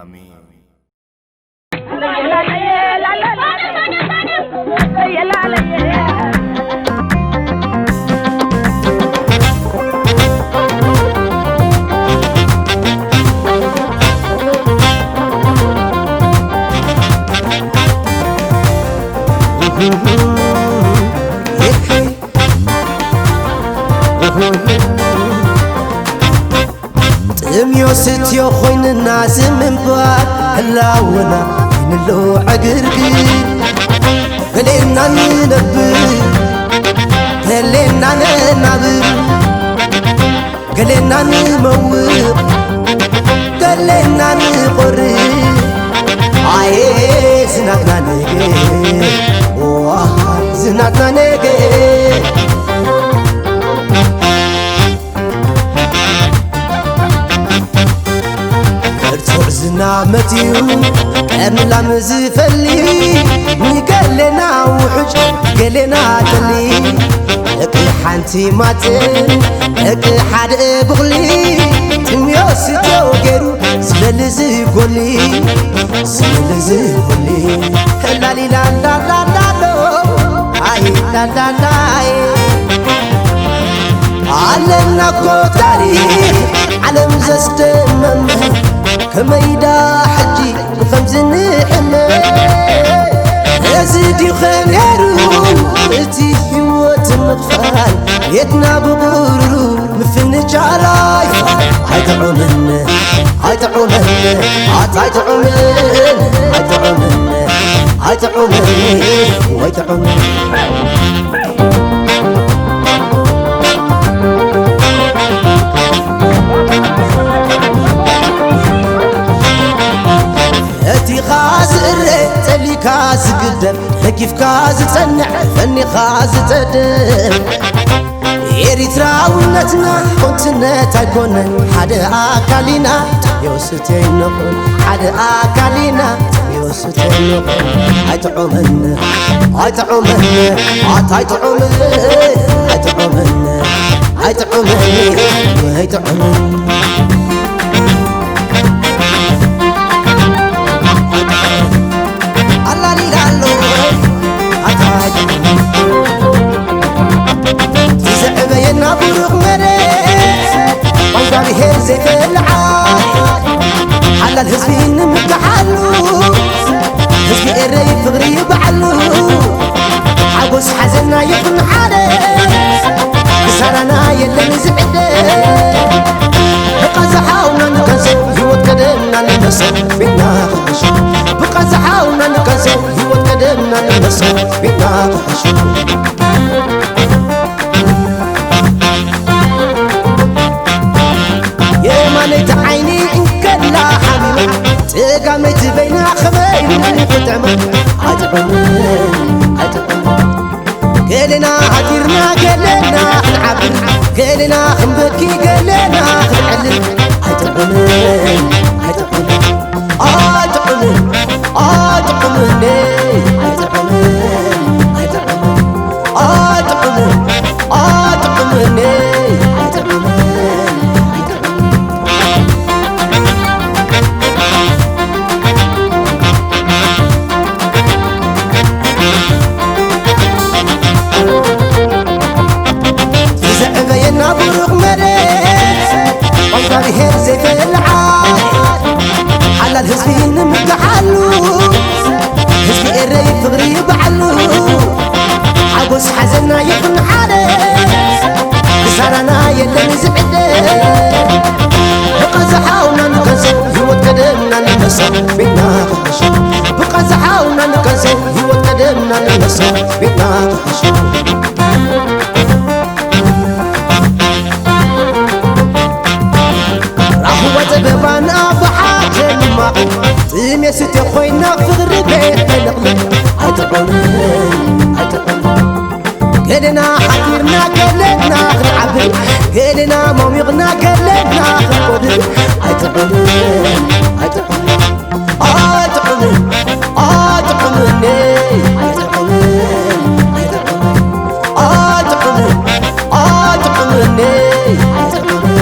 ኣሜን። ጥምዮ ስትዮ ኮይንና ዝምንባር ህላወና ይንሎ ዕግርግር። ገሌና ንነብር፣ ገሌና ነናብር፣ ገሌና ንመውቕ፣ ገሌና ንቖርብ። ኣየ ዝናትና ነገር፣ ዋ ዝናትና ነገር። ብርቱዕ ዝና መጺኡ ቀርኒ ላም ዝፈሊ፣ ንገሌና ውሑጅ ገሌና ጠሊ። ደቂ ሓንቲ ማትን ደቂ ሓደ ቡቕሊ፣ ጥምዮ ስትዮ ገይሩ ዝደሊ ዝጎሊ፣ ዝደሊ ዝጎሊ። ላሊላላላሎ ኣይ ላላላይ። ኣለና እኮ ታሪኽ ዓለም ዘስደመመ፣ ከመይዳ ሕጂ ብኸምዚ ንሕመ። እዚ ድዩ ኸ ነይሩ እቲ ህይወት ምኽፋል፣ ቤትና ብቑሩሩ ምፍንጫል ኣይፋል። ኣይጥዑምን፣ ኣይጥዑምን፣ ኣታ ኣይጥዑምን፣ ኣይጥዑምን፣ ኣይጥዑምን፣ ኣይጥዑምን። ፈቲኻ ዝእረ፣ ጸሊካ ዝግደፍ፣ ደጊፍካ ዝጸንዕ፣ ፈኒኻ ዝጸደፍ። ኤሪትራውነትና ኮንትነት ኣይኮነን፣ ሓደ ኣካል ኢና። ዮስቴ ነኹን ሓደ ኣካል ኢና። ዮስቴ ነኹን ኣይጥዑምን፣ ኣይጥዑምን፣ ኣታ ኣይጥዑምን፣ ኣይጥዑምን፣ ኣይጥዑምን፣ ኣይጥዑምን። ኣላሊላሎ ኣታይ ዝዘዕበየና ብሩኽ መሬት፣ ቋንቋ ብሄር ዘይፈልዓ ሓላል ህዝቢ ንምካሓሉ፣ ህዝቢ ኤረይ ፍቕሪ በዓሉ፣ ሓጎስ ሓዘንና ይኹን ሓደ፣ ክሳራና የለን ዝዕደ። ብቃዛ ሓውና ንቀንሶ፣ ህይወት ቀደምና ንመሶ፣ ቤትና ክሕሽ። ብቃዛ ሓውና ንቀንሶ፣ ህይወት ቀደምና ንመሶ፣ ቤትና ክሕሽ። የማነይቲ ዓይኒ እንከላ ሓሚማ፣ ጸጋመይቲ በይና ኸመይ ክጥዕማ? ኣይጥዑምን፣ ኣይጥዑምን። ገሌና ሃዲርና ገሌና ክንዓብር፣ ገሌና ክንበኪ ገሌና ክንዕልል። ኣይጥዑምን፣ ኣይጥዑምን፣ ኣይጥዑምን፣ ኣይጥዑምን፣ ኣይጥዑምን፣ ኣይጥዑምን፣ ኣይጥዑምን፣ ኣይጥዑምን። ዝዘዕበየና ብሩኽ መሬት፣ ቋንቋ ብሄር ዘይፈልዓ፣ ሓላል ህዝቢ ንምካሓሉ፣ ህዝቢ ኤረይ ፍቕሪ በዓሉ፣ ሓጎስ ሓዘንና ይኹን ሓደ፣ ክሳራና የለን ዝዕደ። ብቃዛ ሓውና ንቀንሶ፣ ህይወት ቀደምና ንመሶ፣ ቤትና ክሕሽ። ብቃዛ ሓውና ንቀንሶ፣ ህይወት ቀደምና ንመሶ፣ ቤትና ክሕሽ። ራህዋ ጸበባን ኣባሓ ከልማቕ፣ ጥሜት ስትዮ ኮይና ፍቕሪ ቤት ተለቕልቕ። ኣይትኾንን፣ ኣይትኾንን። ገለና ሓዲርና ገለና ክንዓብር፣ ገለና ሞሚቕና ገለና ክንቆድር። ኣይጥዑምን፣ ኣይጥዑምን፣ ኣይጥዑምን፣ ኣይጥዑምን፣ ኣይጥዑምን፣ ኣይጥዑምን፣ ኣይጥዑምን፣ ኣይጥዑምን።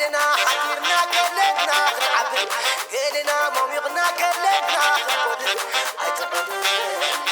ና ሓዲርና ከለና ክንዓብድ፣ ገለና ሞሚቕና ከለና ክንጎድል ኣይትቕበል።